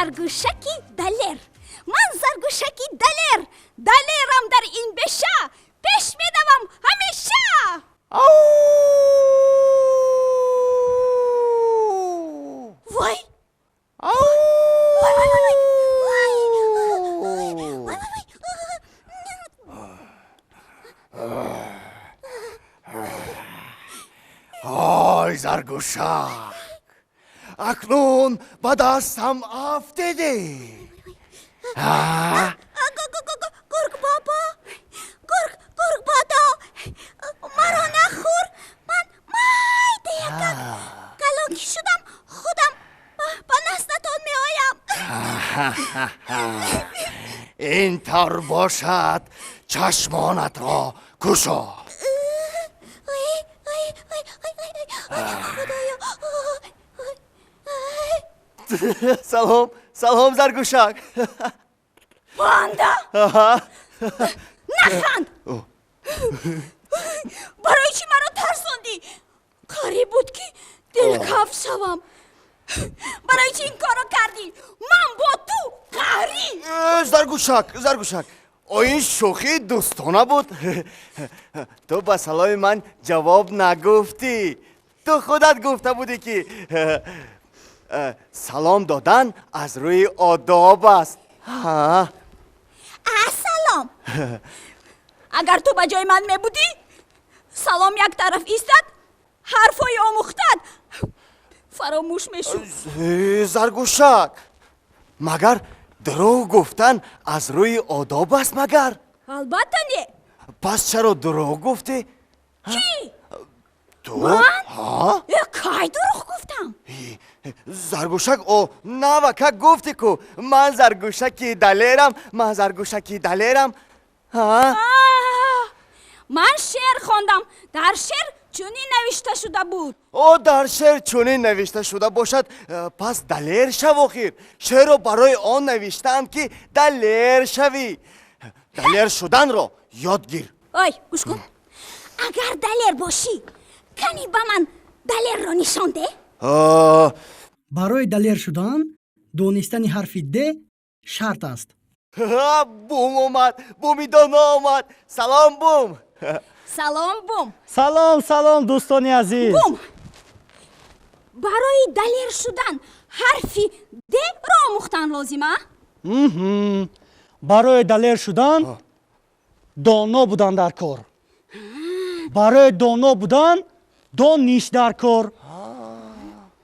Заргӯшаки далер, ман заргӯшаки далер, далерам дар ин беша, пеш медавам ҳамеша. Вой, вой, вой, вой, вой, вой, вой. Ой, Заргӯшак, акнун ба дастам афтидӣ. Гург бобо, гург, гург бодо, маро нахӯр. Ман майда якак калон ки шудам, худам ба наздатон меоям. Ин тавр бошад, чашмонатро кушо. Худоё! Салом, салом, Заргӯшак. Панда, наханд. Барои чӣ маро тарсондӣ? Қариб буд, ки дилкаф шавам. Барои чӣ ин корро кардӣ? Ман бо ту қаҳрӣ. Заргӯшак, Заргӯшак, ин шӯхии дӯстона буд. Ту ба саломи ман ҷавоб нагуфтӣ. Ту худат гуфта будӣ, ки салом додан аз рӯи одоб аст. Салом. Агар ту ба ҷои ман мебудӣ, салом як тараф истад, ҳарфҳои омӯхтат фаромӯш мешуд. Заргӯшак, магар дурӯғ гуфтан аз рӯи одоб аст, магар? Албатта, не. Пас чаро дурӯғ гуфтӣ? Кӣ? Ту. Ман? Кай дурӯғ гуфтам? Заргӯшак, о навака гуфтӣ ку: ман заргӯшаки далерам, ман заргӯшаки далерам. Ман шеър хондам. Дар шеър чунин навишта шуда буд. О, дар шеър чунин навишта шуда бошад, пас далер шав. Охир шеърро барои он навиштаанд, ки далер шавӣ. Далер шуданро ёд гир. Ой, гӯш кун, агар далер бошӣ, кани ба ман далерро нишон деҳ. Барои далер шудан донистани ҳарфи д шарт аст. Бум омад, буми доно омад. Салом, бум. Салом, бум. Салом, салом, дӯстони азиз. Бум, барои далер шудан ҳарфи д-ро омӯхтан лозим, а? Барои далер шудан доно будан дар кор, барои доно будан дониш дар кор,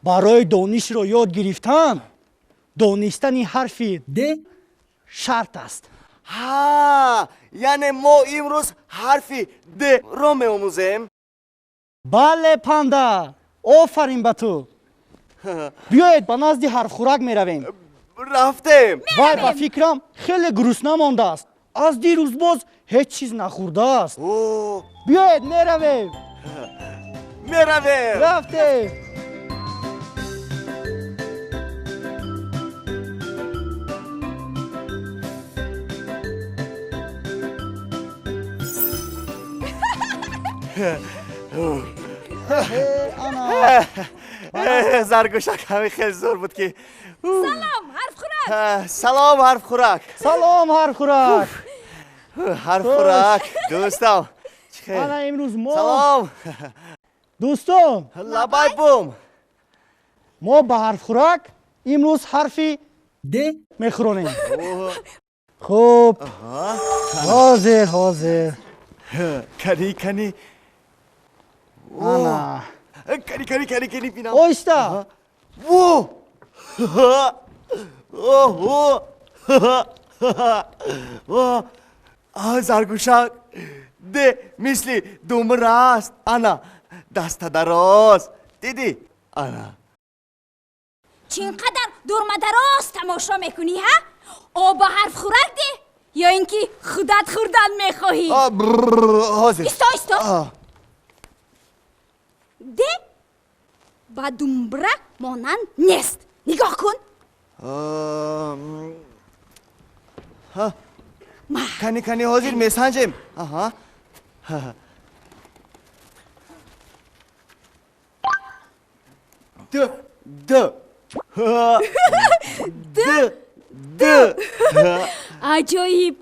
барои донишро ёд гирифтан донистани ҳарфи д шарт аст. Ҳа, яъне мо имрӯз ҳарфи д-ро меомӯзем? Бале, панда, офарин ба ту. Биёед, ба назди ҳарфхӯрак меравем. Рафтем. Вай, ба фикрам, хеле гурусна мондааст. Аз дирӯз боз ҳеҷ чиз нахӯрдааст. Биёед, меравем. Меравем. Рафтем. Заргӯшак, ҳамин хеле зур буд, ки Салом, ҳарфхӯрак. Салом, ҳарфхӯрак. Салом, ҳарфхӯрак. Ҳарфхӯрак, дӯстам. Ана имрӯз мо Салом. Дӯстон. Лабай, бум. Мо ба ҳарфхӯрак имрӯз ҳарфи д мехӯронем. Хуб, ҳозир, ҳозир. Кани, кани. Ана. Кани, кани, кани, кани, бинам. Оҳиста. Во, оҳо, заргӯшак, д мисли думра аст. Ана, даста дароз, дидӣ, ана. Чин қадар дурмадароз тамошо мекунӣ, ҳа? О, ба ҳарфхӯрак деҳ ё ин ки худат хӯрдан мехоҳӣ? Ҳозир. Исто, исто. Д ба думбра монанд нест, нигоҳ кун. Кани, кани, ҳозир месанҷем. Аҳа, д, д. Д, Д. Аҷоиб!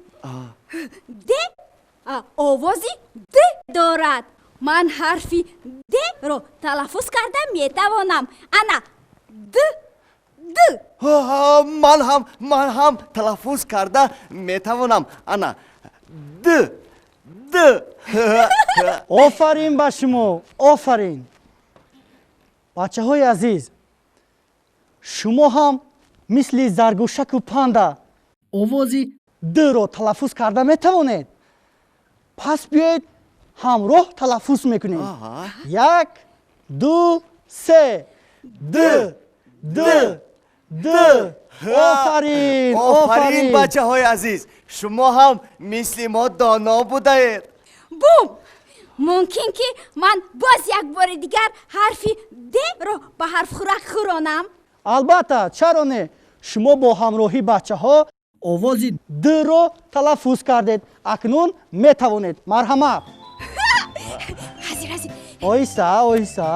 Д овози Д дорад. Ман ҳарфи Д-ро талаффуз карда метавонам. Ана Д, Д. Ман ҳам талаффуз карда метавонам. Ана Д, Д. Офарин ба шумо, офарин. Бачаҳои азиз, шумо ҳам мисли Заргӯшаку Панда овози Д-ро талаффуз карда метавонед. Пас биёед, ҳамроҳ талаффуз мекунем. Як, ду, се. Д, Д, Д. Офарин, офарин, бачаҳои азиз, шумо ҳам мисли мо доно будаед. Бум! Мумкин ки ман боз як бори дигар ҳарфи Д-ро ба ҳарфхӯрак хӯронам? Албатта, чаро не? Шумо бо ҳамроҳи бачаҳо овози Д-ро талаффуз кардед, акнун метавонед. Марҳамат. Ҳазир, ҳазир. Оҳиста, оҳиста.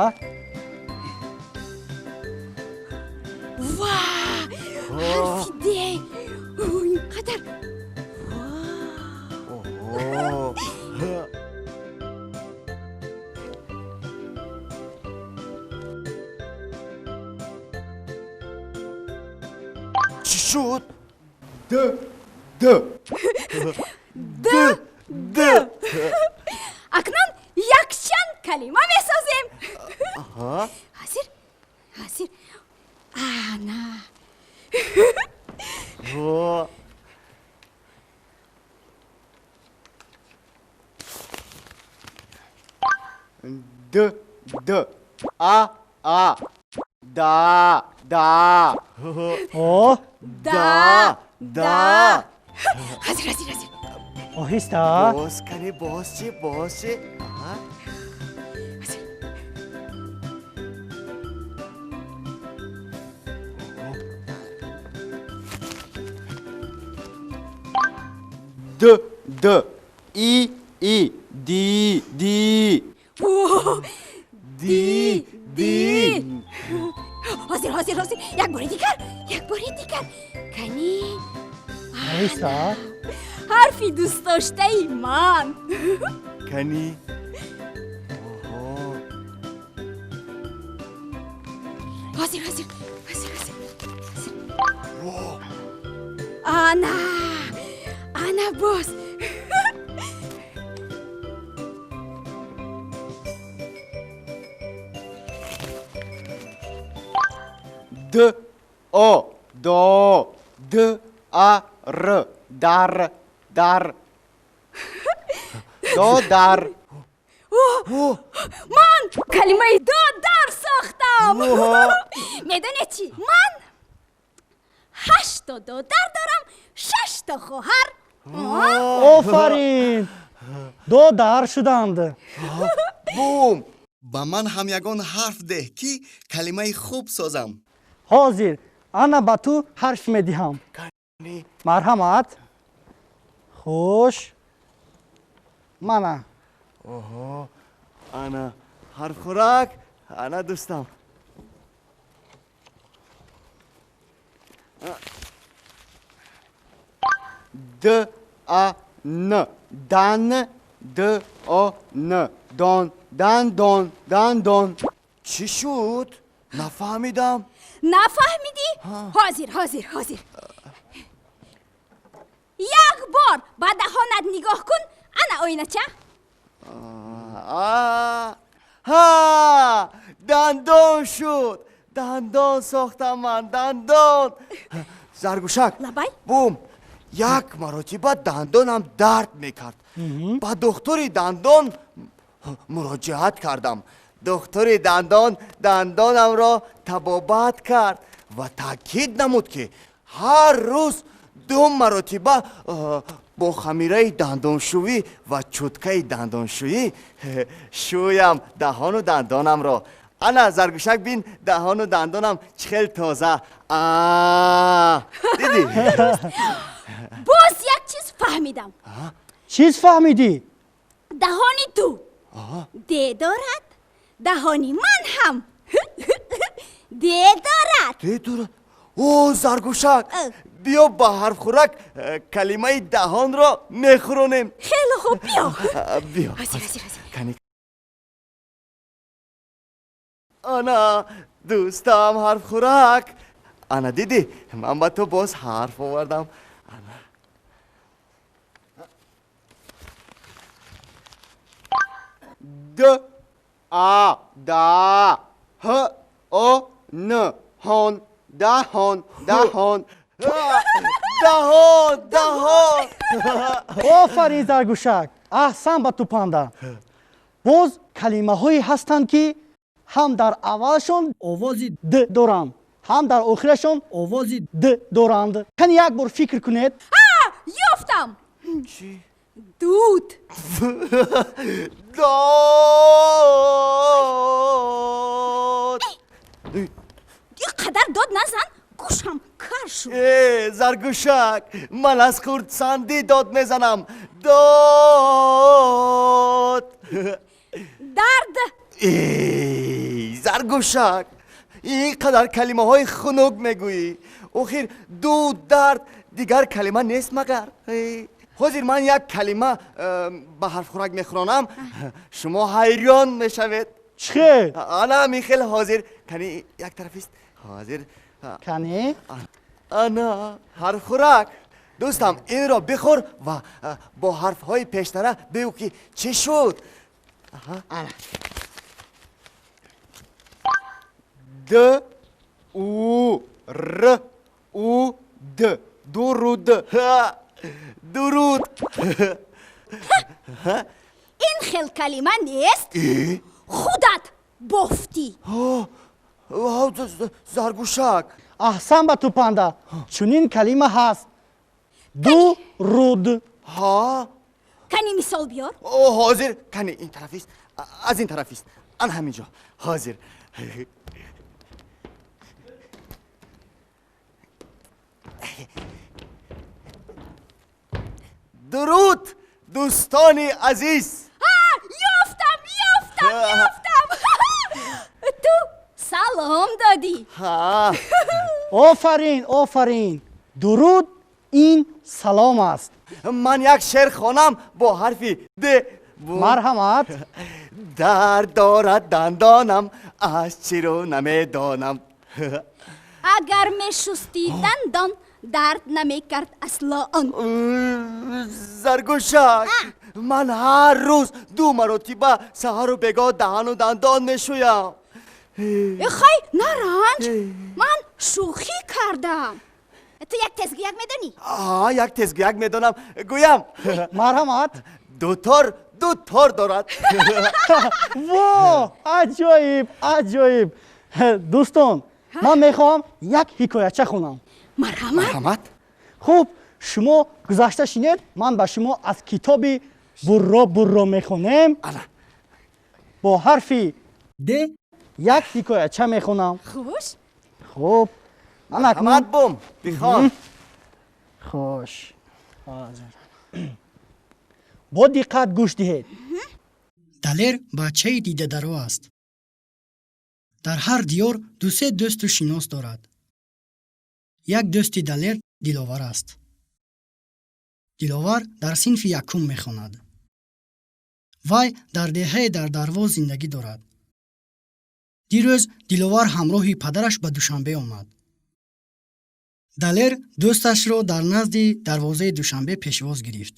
Ва, ҳарфи Д ин қадар. Чӣ шуд? Д, Д. Д, Д. Акнун якчанд калима месозем. Ҳазир, ҳазир. Ана. Д, Д. А, А. Да, да. О. Да, да. Ҳазир, ҳазир, ҳазир. Оҳиста. Боз кани, боз чӣ, боз чӣ? Ҳазир. Д, Д. И, И. Ди, Ди. Ди, Ди. Ҳозир, ҳозир, ҳозир. Як бори дигар, як бори дигар. Кани. Оҳиста. Ҳарфи дӯстдоштаи ман. Кани. Ҳозир, ҳозир, ҳозир, ҳозир. Ана, ана боз. Д, О, До, Д, А, Р, Дар, Дар. Додар. Ман калимаи додар сохтам. Медонед чӣ? Ман ҳашто додар дорам, шашто хоҳар. Офарин, додар шуданд. Бум! Ба ман ҳам ягон ҳарф деҳ, ки калимаи хуб созам. Ҳозир, ана ба ту ҳарф медиҳам. Марҳамат. Хуш, мана. Ана ҳарфхӯрак, ана дӯстам. Д, А, Н. Дан, Д, О, Н. Дон, дан, дон, дан, дон. Чӣ шуд? Нафаҳмидам. Нафаҳмидӣ? Ҳозир, ҳозир, ҳозир. Як бор ба даҳонат нигоҳ кун. Ана оинача. Ҳа, дандон шуд. Дандон сохтам ман, дандон. Заргӯшак. Лабай. Бум, як маротиба дандонам дард мекард. Ба духтури дандон муроҷиат кардам. Духтури дандон дандонамро табобат кард ва таъкид намуд, ки ҳар рӯз ду маротиба бо хамираи дандоншӯӣ ва чуткаи дандоншӯӣ шӯям даҳону дандонамро. Ана Заргӯшак, бин, даҳону дандонам чӣ хел тоза. Дидӣ? Боз як чиз фаҳмидам. Чиз фаҳмидӣ? Даҳони ту Д дорад, даҳони ман ҳам Д дорад. Д дорад. О, Заргӯшак, биё ба ҳарфхӯрак калимаи даҳонро мехӯронем. Хеле хуб, биё. Биё. Ҳозир, ҳозир, ҳозир. Кани. Ана, дӯстам ҳарфхӯрак. Ана, дидӣ, ман ба ту боз ҳарф овардам. Ана. Д А Да Ҳ О Н ҳон, даҳон, даҳон. Даҳон, даҳон. Офарин, Заргӯшак, аҳсан ба ту, Панда. Боз калимаҳое ҳастанд, ки ҳам дар аввалашон овози д доранд, ҳам дар охирашон овози д доранд. Кани, як бор фикр кунед. Ёфтам! Чӣ? Дуд. Дод. Ин қадар дод назан, гӯшам кар шуд. Э, Заргӯшак, ман аз хурдсандӣ дод мезанам. Дод. Дард. Эй, Заргӯшак, ин қадар калимаҳои хунук мегӯӣ. Охир дуд, дард, дигар калима нест магар? Ҳозир ман як калима ба ҳарфхӯрак мехӯронам, шумо ҳайрон мешавед. Чӣ хел? Ана ҳамин хел. Ҳозир, кани, як тарафист, ҳозир. Кани. Ана, ҳарфхӯрак, дӯстам, инро бихӯр ва бо ҳарфҳои пештара бигӯ, ки чӣ шуд. Д У Р У Д дуруд. Дуруд. Ин хел калима нест, худат бофтӣ. Заргӯшак. Аҳсан ба ту, Панда, чунин калима ҳаст: ду руд. Ҳа. Кани, мисол биёр. О, ҳозир, кани, ин тарафист, аз ин тарафист, ан ҳамин ҷо, ҳозир. Дуруд, дӯстони азиз. Ёфтам, ёфтам, ёфтам! Ту салом додӣ. Ҳа. Офарин, офарин! Дуруд ин салом аст. Ман як шеър хонам бо ҳарфи д. Марҳамат. Дард дорад дандонам, аз чиро намедонам. Агар мешустӣ дандон, дард намекард асло он. Заргӯшак, ман ҳар рӯз ду маротиба, саҳару бегоҳ, даҳану дандон мешӯям. Хай, наранҷ, ман шӯхӣ кардам. Ту як тезгӯяк медонӣ? Як тезгӯяк медонам, гӯям? Марҳамат. Дутор ду тор дорад. Во, аҷоиб, аҷоиб! Дӯстон, ман мехоҳам як ҳикояча хонам. Марҳамат. Марҳамат. Хуб, шумо гузашта шинед, ман ба шумо аз китоби Бурро бурро мехонем. Ана. Бо ҳарфи д як ҳикояча мехонам. Хуш. Хуб. Марҳамат, бум, бихон. Хуш, бо диққат гӯш диҳед. Далер бачаи дидадаро аст. Дар ҳар диёр дусе дӯсту шинос дорад. Як дӯсти Далер Диловар аст. Диловар дар синфи якум мехонад. Вай дар деҳае дар Дарвоз зиндагӣ дорад. Дирӯз Диловар ҳамроҳи падараш ба Душанбе омад. Далер дӯсташро дар назди дарвозаи Душанбе пешвоз гирифт.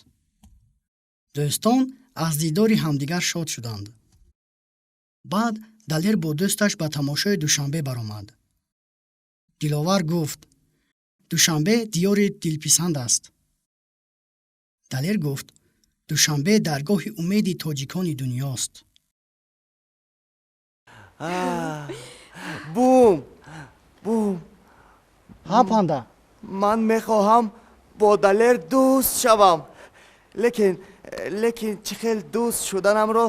Дӯстон аз дидори ҳамдигар шод шуданд. Баъд Далер бо дӯсташ ба тамошои Душанбе баромад. Диловар гуфт: «Душанбе диёри дилписанд аст». Далер гуфт: «Душанбе даргоҳи умеди тоҷикони дунёст». Бум, бум. Ҳа, Панда. Ман мехоҳам бо Далер дӯст шавам, лекин чӣ хел дӯст шуданамро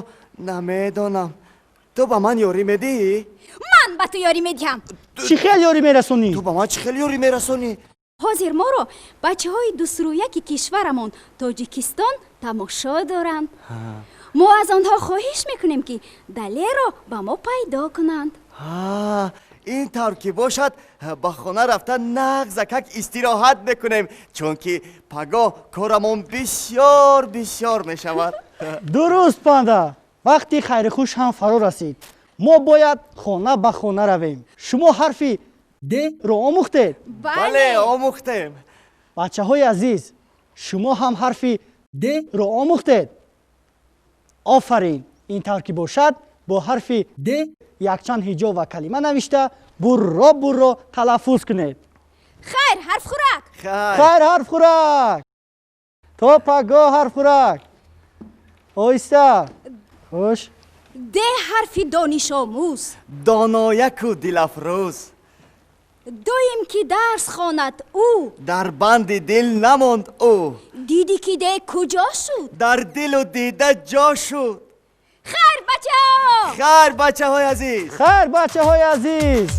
намедонам. Ту ба ман ёрӣ медиҳӣ? Ман ба ту ёрӣ медиҳам. Чӣ хел ёрӣ мерасонӣ? Ту ба ман чӣ хел ёрӣ мерасонӣ? Ҳозир моро бачаҳои дӯстрӯяки кишварамон Тоҷикистон тамошо доранд. Мо аз онҳо хоҳиш мекунем, ки Далерро ба мо пайдо кунанд. Ин тавр ки бошад, ба хона рафта нағзакак истироҳат мекунем, чунки пагоҳ корамон бисёр бисёр мешавад. Дуруст, Панда. Вақти хайрихуш ҳам фаро расид. Мо бояд хона ба хона равем. Шумо ҳарфи д ро омӯхтед? Бале, омӯхтем. Бачаҳои азиз, шумо ҳам ҳарфи д ро омӯхтед? Офарин! Ин тавр ки бошад, бо ҳарфи д якчанд ҳиҷо ва калима навишта, бурро бурро талаффуз кунед. Хайр, ҳарфхӯрак! Хайр! Хайр, ҳарфхӯрак! То пагоҳ, ҳарфхӯрак! Оҳиста, хуш. Д ҳарфи донишомӯз, донояку дилафрӯз, доим ки дарс хонад ӯ, дар банди дил намонд ӯ. Дидӣ, ки де куҷо шуд? Дар дилу дида ҷо шуд. Хайр, бачаҳо! Хайр, бачаҳои азиз! Хайр, бачаҳои азиз!